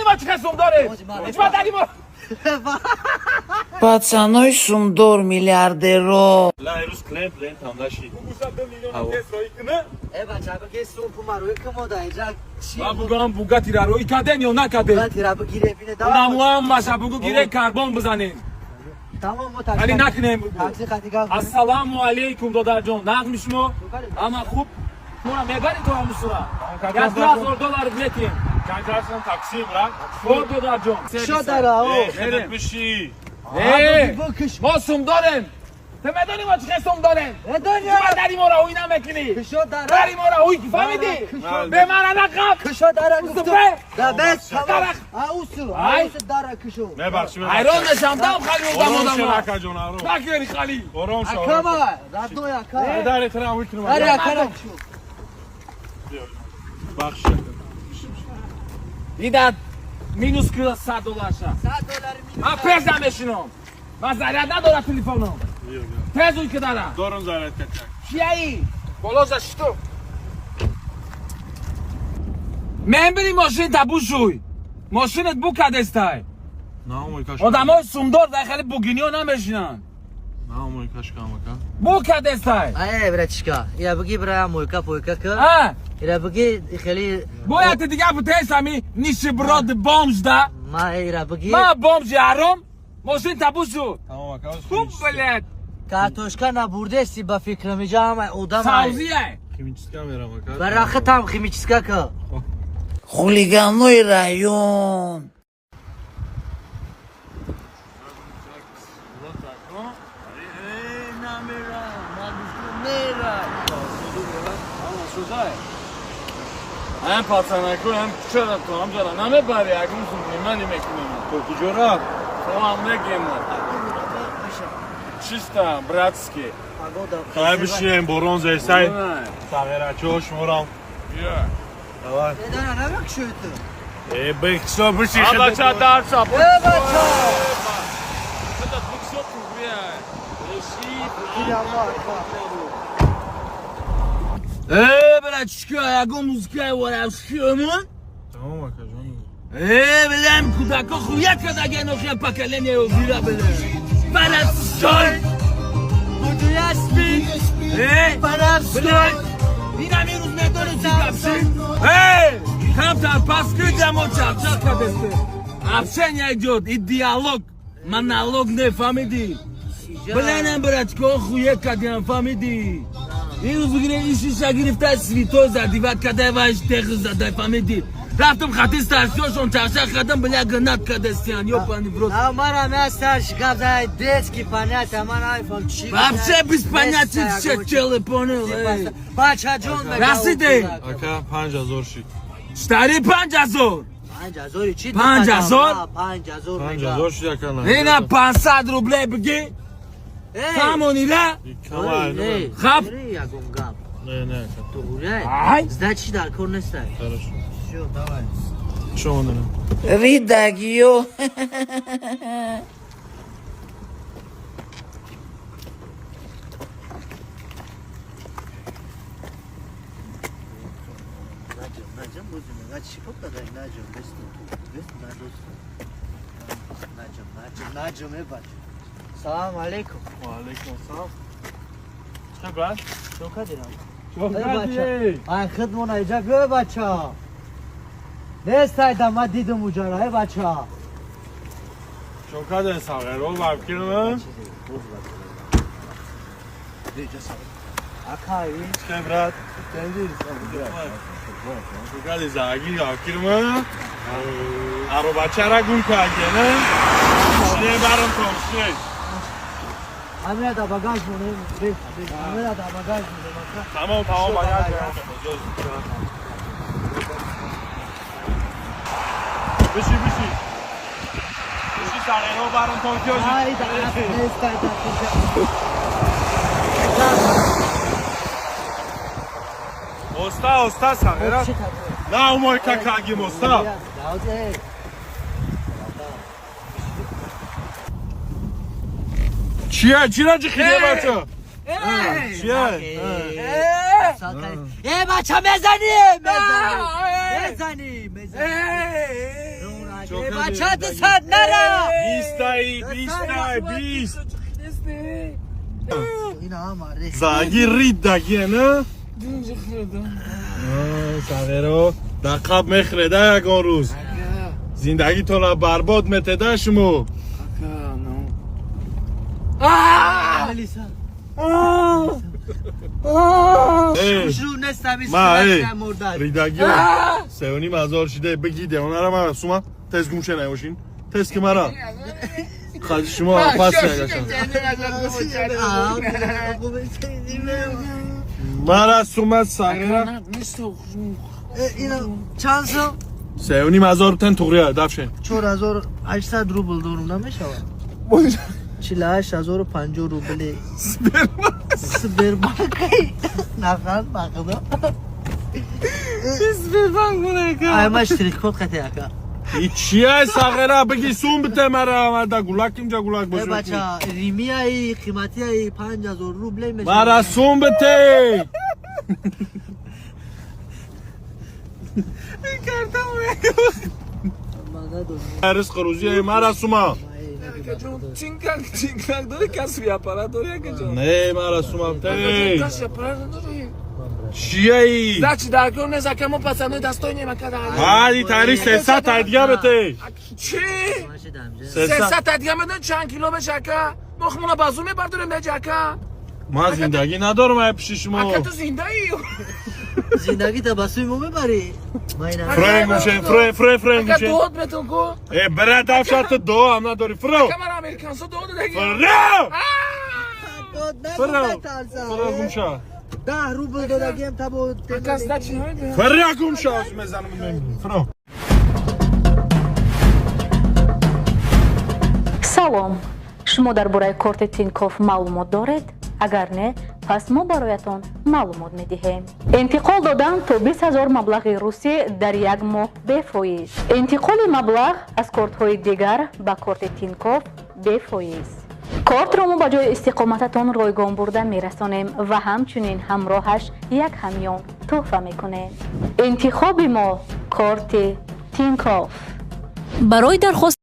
медонӣ мо чӣ хел сум дорем? Ичма дари мо. Пацаной сумдор миллиардеро. Ла ирӯз клиент клиент ҳам нашид. Э бача бигир сум пумарои кумода иҷа чи? Ма бугам Бугаттира рӯй кардем ё накардем? Бугаттира бигире бине давай. Намуам маша бугу гире карбон бизанем. Тамом мо такси. Вале накунем бугу. Такси қати гап. Ассалому алейкум, додарҷон. Нағми шумо? Ҳама хуб? Шуморо мебарем то ҳамун сура. Як 2000 доллар метиҳем. Чанд такси, брат? Хуб, додарҷон. Шо дара о. Худат биши. Э, Бикиш. мо сум дорем. Ту медонӣ мо чӣ хел сум дорем? Э донё. Чима дари моро ҳуй намекунӣ? Кишо дара. Дари моро ҳуй фаҳмидӣ? Бе мана нақаб. Кишо дара гуфтум. Супер. Да бес тамом. Дарах. Аусу. Ай. Аусу дара кишо. Мебахши. Ҳайрон мешам, дам хали одам Ором шо, одама. акаҷон, ором. Накери хали. Ором шо. Акама. Родной ака. Дари тра викнем. Дари акара кишо. Бахши. Дида минус кила 100 долларша. 100 доллар минус. Ман тез намешинам. Ман заряд надорам телефоном. Тез уй кидара. Дорум заряд катак. Чияи? Боло за что? Мембири мошин та бушуй. Мошинат бу кадестай. На мойкаш. Одамои сумдор дар хеле бугиниё намешинанд. На мойкаш камака. Бу кадестай. Ай, братишка, я буги бра мойка пойка ка. А? Ира буги хели Бояд дига бутес ами нищеброд бомж да. ма ира буги Ма бомжи ҳаром. Мошин та бушу. Тамом ака. Хуб, блядь. Картошка набурдеси ба фикрам иҷа ҳама одам ай. Савзия. Химическа мерам ака. Барахатам химическа ка. Хулиганой район. Ҳам пацанако, ҳам кучара то ҳам ҷара намебари, ягон сум нимани мекунем. То куҷо рафт? То ҳам мегем. Чисто братски. Хай бишинем, борон зесай. Сағирачо шуморам. Давай. Дара намекшӯй ту. Э, бихшо биши. А бача дарса. Э бача. Худат бикшо тугрия. Гирама ака. Э, братишка, ягон музыка воровскому? Тамом акаҷон. Э, блям, кудако хуя кадаген охя поколение убира, бля. Воровской! Будуя спи. Э, Воровской. блядь, ина мирӯз медони чӣ гапши? Эй, камтар паскида мо чарчар кадесте. Общение идёт и диалог. Монолог не фаҳмидӣ? Блянам, братко, хуе кадиам, фаҳмидӣ? Ирӯз бигире ишиша гирифта святой задиват кадай ваш тех задай, фаҳмидӣ? Рафтам хати старшиёшон чарчар кардам, бля, гнат кадестиан, ёбаный в рот. А мара мясаш гап детский понятие, ман айфон чи. Вообще без понятия все челы, понял? Эй. Бача ҷон. Расиди? Ака, 5000 шид. Штари 5000. 5000 чи? 5000? 5000. 5000 шид ака. Ина 500 рублей бигӣ. Фаҳмонира? Камай. Хаб. Ягон гап. Не, не, ака. Туғурай. Ай. Сдачи дар кор нестай. Хорошо. Всё, давай. Шо онам? Ридагиё. Наҷам, наҷам, бозим. Наҷ чӣ кор кадай? Наҷам, бесту ту. Бесту надост. Наҷам, наҷам, наҷам, э бача. Салам алейкум. Ва алейкум ассалом. Чӣ брат? Чо кадирам? Чо Э бача. Ай хидмона иҷа биё бача. Нестай да ма дидум уҷара, э бача. Чо каде сағиро вабкирм? Акай. Чӣ брат? Чо каде заги вабкирм? Аробачара гум каге, не? Шине барам том, шине. Амира да багаж монем. Бес, бес. Амира да багаж монем ака. Тамом, тамом, багаж. Биши, биши. Биши сағиро барам том ки Ай да нестай да. Оста, оста сағира. На умойка кагим оста. Чия, чира ҷихиде бача? Чия? Э бача мезани, мезани, мезани, мезани. Бача, ту сад нара. Бистаи, бистай, бист. Ина ҳама рех. Заги риддагие, на? Сағиро дар қаб мехӯреда, ягон рӯз зиндагитонро барбод метеда шумо. Алиса. Э, Хушрӯ нестами. Ма, эй, мурда. Ридагио 3,5 ҳазор шиде, бигиде онара ма сума, тез гум ше наёшин, тез ки мара хази шумо пас мегашам. Мара сума, сағира. Ина чанд сум? 3,5 ҳазор тен туғрия дафше. 4800 рубл дорум, намешавад? 48 050 рубли. Сбербанк. Наханд, бахудо. Ай, ма штрих-код қати, ака. И чия, сағира, биги сум бите мара, мада гулак инҷа гулак Э, бошо. бача, римияи қиматияи 5000 рубле мешавад. Мара сум бите. Ман надорам. Ризқ рӯзия мара сума. Чинкак, чинкак дори, касби аппарат дори, акаҷон? Не, мара сума бите. Касби аппарат дори. Чияи? Дачи даркор нест, ака, мо пацанои дастоинем, ака, дар. Ҳади тари 300 та дига бите. Чӣ? 300. 300 та дига медон, чанд кило меша, ака? Мо хумона ба зур мебардорем даҷа, ака. Ман зиндагӣ надорам ай пиши шумо. Ака, ту зиндаӣ. Зиндагита ба сӯи мо мебарӣ? Ман ина Френ гӯше, френ, френ, френ Ака, гӯше. дуот метон ку. Э, бира дафша, ту дуо ҳам надорӣ, фро. Ака, мара американсо дуо дадаги. Фро! Дод Фро! нагу. Фро гумша. 10 рубл додагиам табо. Ака, сдачи намедиҳам. Фро гумша, оз мезанам мемирӣ. Фро. Салом, шумо дар бораи корти Тинькофф маълумот доред? Агар не, пас мо бароятон маълумот медиҳем. Интиқол додан то 20 000 маблағи русӣ дар як моҳ бефоиз, интиқоли маблағ аз кортҳои дигар ба корти Тинькофф бефоиз. Кортро мо ба ҷои истиқомататон ройгон бурда мерасонем ва ҳамчунин ҳамроҳаш як ҳамён тӯҳфа мекунем. Интихоби мо корти Тинькофф. Барои дархост